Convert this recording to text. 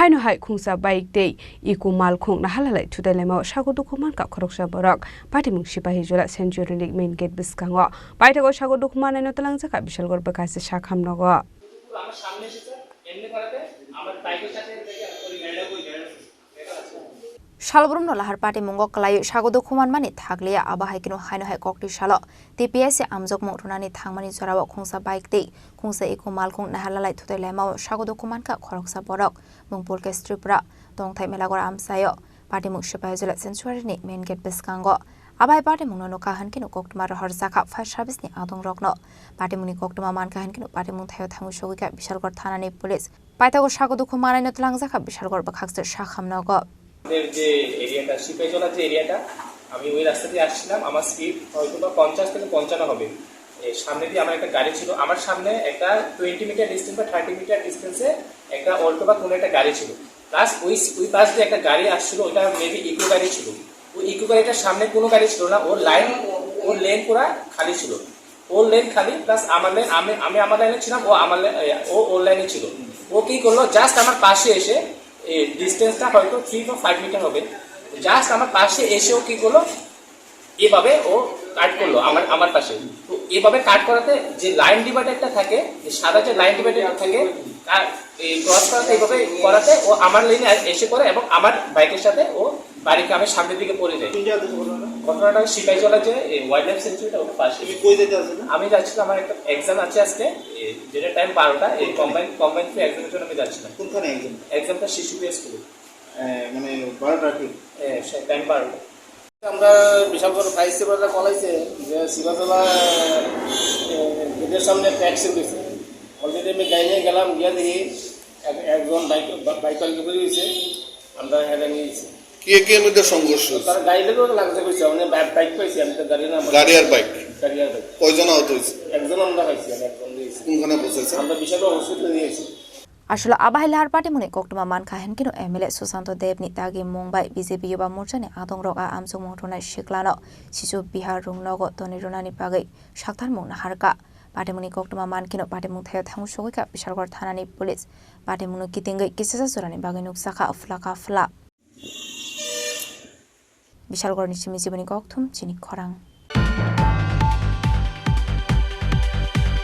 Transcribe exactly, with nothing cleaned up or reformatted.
Ano hai khungsa bike tei Eco malkhung naharlalai thutai laimao sago dukhu mankha khoroksa borok. Patimung Sipahijola Sanctuary ni main gate bwskango paithago sago dukhu mannaino twlangjakha Bishalgarh bwkha se sakham nogo. Salbrumno lahar patimungo kwlaiwi sago dukhu manmani thakliya, abo hai kheno haino hai koktwi salo T P S C amjokmung rwnani thangmani jorao khungsa bike tei khungsa Eco malkhung naharlalai thutai laimao sago dukhu mankha khoroksa borok. Bung Pulkesh Tripura, tongthai Melagra amchaio, patimung Sipahijola Sanctuary ni main gate bwskango. Abai patimungno nukha hwn kheno koktwma rohorjakha fire service ni adongrokno. Patimungni koktwma mankha hwn kheno patimung thaio thangwi sogwikha Bishalgarh thanani police. Paithago sago dukhu manaino twlangjakha Bishalgarh bwkhakse sakham nogo. আমাদের যে এরিয়াটা, সিপাহীজলা যে এরিয়াটা, আমি ওই রাস্তা দিয়ে আসছিলাম। আমার স্পিড হয়তো বা পঞ্চাশ থেকে পঞ্চান্ন হবে। এর সামনে দিয়ে আমার একটা গাড়ি ছিল, আমার সামনে একটা টোয়েন্টি মিটার ডিস্টেন্স বা থার্টি মিটার ডিস্টেন্সে একটা অল্টো বা কোনো একটা গাড়ি ছিল। প্লাস ওই ওই পাশ দিয়ে একটা গাড়ি আসছিল, ওটা মেবি ইকো গাড়ি ছিল। ওই ইকো গাড়িটার সামনে কোনো গাড়ি ছিল না, ওর লাইন, ওর লেন পুরা খালি ছিল। ওর লেন খালি, প্লাস আমার লেন, আমি আমি আমার লাইনে ছিলাম, ও আমার লে- এ, ও ওর লাইনে ছিল। ও কি করলো, জাস্ট আমার পাশে এসে, এই ডিস্টেন্সটা হয়তো থ্রি বা ফাইভ মিটার হবে, জাস্ট আমার পাশে এসে ও কি করলো, এভাবে ও কাট করলো আমার আমার পাশে। তো এভাবে কাট করাতে যে লাইন ডিভাইডারটা থাকে, যে সাদা যে লাইন ডিভাইডারটা থাকে, কা- এই ক্রস করাতে, এভাবে করাতে ও আমার লেনে এসে করে এবং আমার বাইকের সাথে ও বাড়িকে আমি সামনের দিকে পড়ে যাই। কোন জায়গা থেকে ঘটনাটা? ঘটনাটা সিপাহীজলা যে ওয়াইল্ড লাইফ সেঞ্চুরিটা, ওটা পাশে। তুমি কই যেতে আছো না? আমি যাচ্ছিলাম, আমার একটা এক্সাম আছে আজকে, এ, যেটা টাইম বারোটা, এই কম্বাইন কম্বাইন ফ্রি এক্সামের জন্য আমি যাচ্ছিলাম। কোনখানে এক্সাম? এক্সামটা শিশু প্লে স্কুলে। এ, মানে বারোটা কি? এ, সে টাইম বারোটা। আমরা বিশালগড় ফায়ার সেভাররা কল আইছে যে সিপাহীজলা, এ, গেটের সামনে একটা অ্যাক্সিডেন্ট হয়েছে। অলরেডি আমি গাড়ি নিয়ে গেলাম, গিয়ে দেখি এক- একজন বাইক বা- বাইক পার্কে পড়ে রয়েছে। আমরা হেঁটে নিয়ে গেছি। কে কে মধ্যে সংঘর্ষ হয়েছে? তারা গাড়ি থেকে লাগছে কইছে, মানে বাইক বাইক পাইছি আমি, তো গাড়ি না, গাড়ি আর বাইক? গাড়ি আর বাইক। কয়জন আহত হয়েছে? একজন আমরা পাইছি, আমি একজন নিয়েছি। কোনখানে পৌঁছেছে? আমরা বিশালগড় হসপিটালে নিয়েছি। Aswk abahailahar patimungni koktwma mankha hinkhe no M L A Sushanto Debni dagi mung bai B J P Yuba Morchani adongrok a amchukmung rwnai siklano sisu Bihar rung nogo tonwi rwnani bagwi saktharmung naharkha. Patimungni koktwma mankheno patimung thaio thangwi sogwikha Bishalgarh thanani police. Patimungno kitingwi kisisa jorani bagwi nukjakha phlaka phlak. Bishalgarhni simi jiboni kokthum chini khorang.